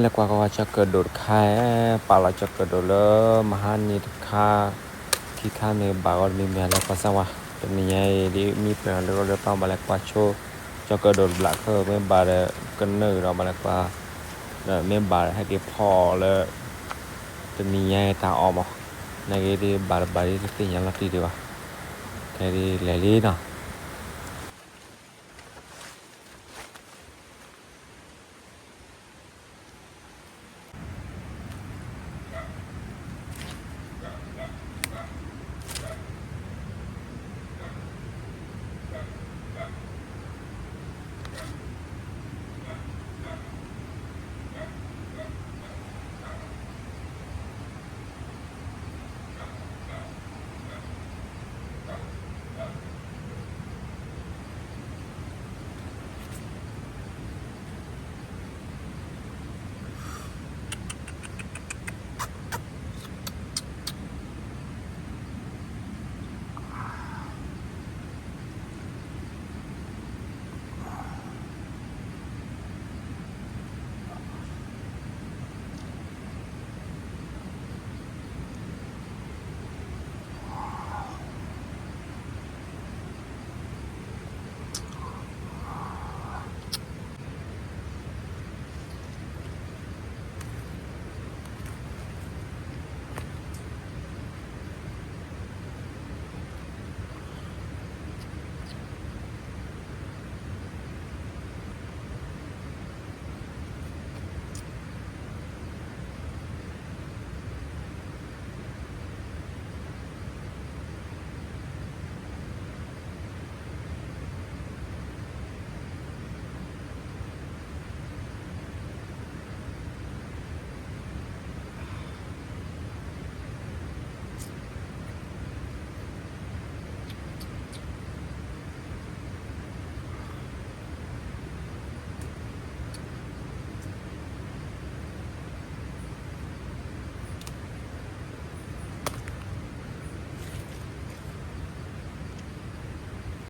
လဲၤကွၢ်ကီကၠီၤကၢၣ်ဒိၣ်တခါ, ပာ်လီၤကၠီၤကၢၣ်ဒိၣ်လၢမဟါနံၤတခါ, ခံခါမ့ၢ်ဘၣ်ဂီၤတမံၤမ့ၢ်လဲၤကွၢ်စၢ်ဝါ, တနံၤညါအံၤ ဒ်မံပၢၢ်လၢအီၤလၢပာ်ဘၣ်လဲၤကွၢ်ဆိ ကၠီၤကၢၣ်ဒိၣ်တဘျးခၢၣ် မ့ၢ်ဘၣ်ဒီးကနၢၣ်ဒီးဘၣ်လဲၤကွၢ်, ဒီးမ့ၢ်ဘၣ်ဒီးဟဲက့ၤဖီၣ်လၢ တနံၤညါအံၤတၢ်အီၣ်မး, နာ်က့ဒ်ဘၣ်တဘၣ်ဒ်တသ့ၣ်ညါလီၤတံၢ်ဒံးဘၣ်, ခဲဒ်လဲၤလံနီၤ,